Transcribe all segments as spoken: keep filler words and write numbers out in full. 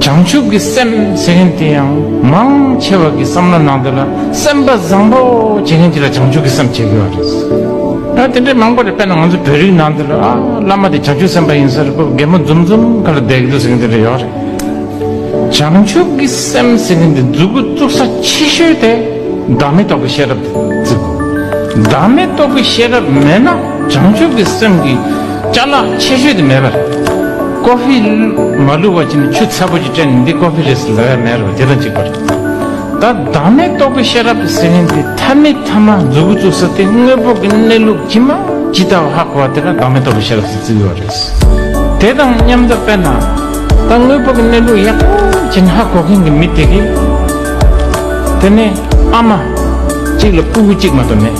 བྱང་ཆུབ་ཀྱི་སེམས་ཟེར་མཁན་དེ་ཡང་མང་ཆེ་བ་གི་བསམ་བློ་ནང་དེ་ལ་སེམས་པ་བཟང་པོ་བྱེད་མཁན་ཅིག་ལ་བྱང་ཆུབ་ཀྱི་སེམས་བྱེད་དགོས་པ་རེད། ད་དེ་འདྲའི་མང་པོ་རེད། དཔེར་ན་ང་ཚོ་བོད་རིགས་ནང་དེ་ལ་ཨ་བླ་མ་དེ་བྱང་ཆུབ་སེམས་དཔའ་ཡིན་ས་རེད། ཁོ་རྒན་མོ་འཛུམ་འཛུམ་ཁ་ལ་བསྡད་ཀྱི་འདུག་ཟེར་མཁན་དེ་འདྲ་ཡོད་རེད། བྱང་ཆུབ་ཀྱི་སེམས་ཟེར་མཁན་དེ་མཛུབ་གུ་བཙུགས་ས་ཆེ་ཤོས་དེ་བདག་མེད་རྟོགས་པའི་ཤེས་རབ་དེ་བཙུགས། བདག་མེད་རྟོགས་པའི་ཤེས་རབ་མེད་ན་བྱང་ཆུབ་ཀྱི་སེམས་ཀྱི་ཅ་ལག་ཆེ་ཤོས་དེ་མེད་པ་རེད། ཀོ་ཧྥི་མ་བླུགས་པ་བྱས་ནས་ཆུ་ཚ་པོ་ཅིག་སྤྲད་ནས་འདི་ཀོ་ཧྥི་རེད་ཟེར་ལབ་ཡ་མེད་རེད་པ། དེ་དང་གཅིག་པ་རེད། ད་བདག་མེད་རྟོགས་པའི་ཤེས་རབ་ཟེར་མཁན་དེ་མཐའ་མའི་མཐའ་མ་མཛུབ་གུ་བཙུགས་ས་དེ་དངོས་པོ་གི་གནས་ལུགས་ཇི་མ་ཇི་ལྟ་བ་ཧ་གོ་བ་དེ་ལ་བདག་མེད་རྟོགས་པའི་ཤེས་རབ་ཟེར་བརྩི་གི་ཡོད་རེད། དེ་དང་མཉམ་དུ་དཔེར་ན་ད་དངོས་པོ་གི་གནས་ལུགས་ཡག་པོ་བྱས་ནས་ཧ་གོ་མཁན་གྱི་མི་དེ་གིས་དེ་ནས་ཨ་མ་གཅིག་ལ་སྤུ་གུ་གཅིག་མ་གཏོགས་མེད།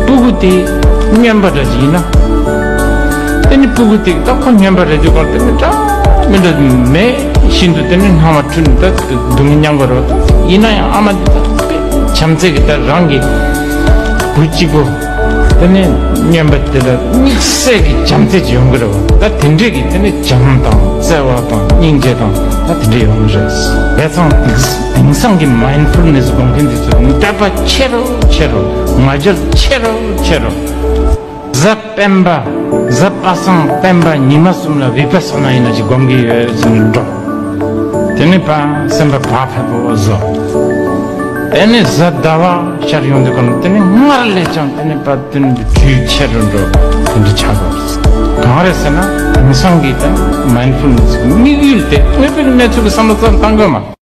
སྤུ་གུ་དེ་སྨྱོན་པ་འདྲ་ཅིག་ཡིན་ན། དེ་ནི་སྤུ་གུ་དེ་ད་ཁོ་སྨྱོན་པ་རེད་དུས་སྐབས་དེ་ནི་འདྲ་མི་འདྲ་མེད་བཞིན་དུ་དེ་ནི་སྣང་བ་འཁྲུལ་ནས་ད་སྡུག་བསྔལ་མྱང་དགོས་རེད་པ། ད་ཡིན་ན་ཡང་ཨ་མ་དེ་ད་དཔེ་བྱམས་བརྩེ་གི་ད་རང་གི་བུ་གཅིག་པོ། དེ་ནས་སྨྱོན་པ་དེ་ལ་དམིགས་བསལ་གྱི་བྱམས་བརྩེ་ཅིག་ཡོང་གི་རེད་པ། ད་དེ་འདྲས་ཀྱི་དེ་ནས་བྱམས་དང་བརྩེ་བ་དང་སྙིང་རྗེ་དང་ད་དེ་འདྲས་ཡོང་གི་རེད། བྱས་ཙང་དེང་སང་གི་མའིན་ཌ་ཕུལ་ནེ་སི་སྒོམ་མཁན་དེ་ཚོ་འདོད་པ་ཆེ་རུ་ཆེ་རུ། ང་རྒྱལ་ཆེ་རུ་ཆེ་རུ། གཟའ་སྤེན་པ། གཟའ་པ་སངས་སྤེན་པ་ཉི་མ་གསུམ་ལ་བི་པ་ས་ན་ཡིན་ན་ཅིག་སྒོམ་གྱི་ཡོད་ཟེར་ནས་འགྲོ། དེ་ནས་ཕར་སེམས་པ་བག་ཕེབས་པོ་བཟོ། དེ་ནས་གཟའ་ཟླ་བ་ཤར་ཡོང་དུས་གང་དེ་ནས་སྔར་ལས་ཀྱང་དེ་ནས་ཕར་དེ་ནས་དུས་ཆེ་རུ་འགྲོ། དེ་འདྲ་ཆགས་དགོས། གང་རེད་ཟེར་ན་དེང་སང་གི་ད་མའིན་ཌ་ཕུལ་ནེ་སི་དམིགས་ཡུལ་དེ་དངོས་པོའི་གནས་ཚུལ་གྱི་བསམ་བློ་རྩ་བཏང་དགོས་མ།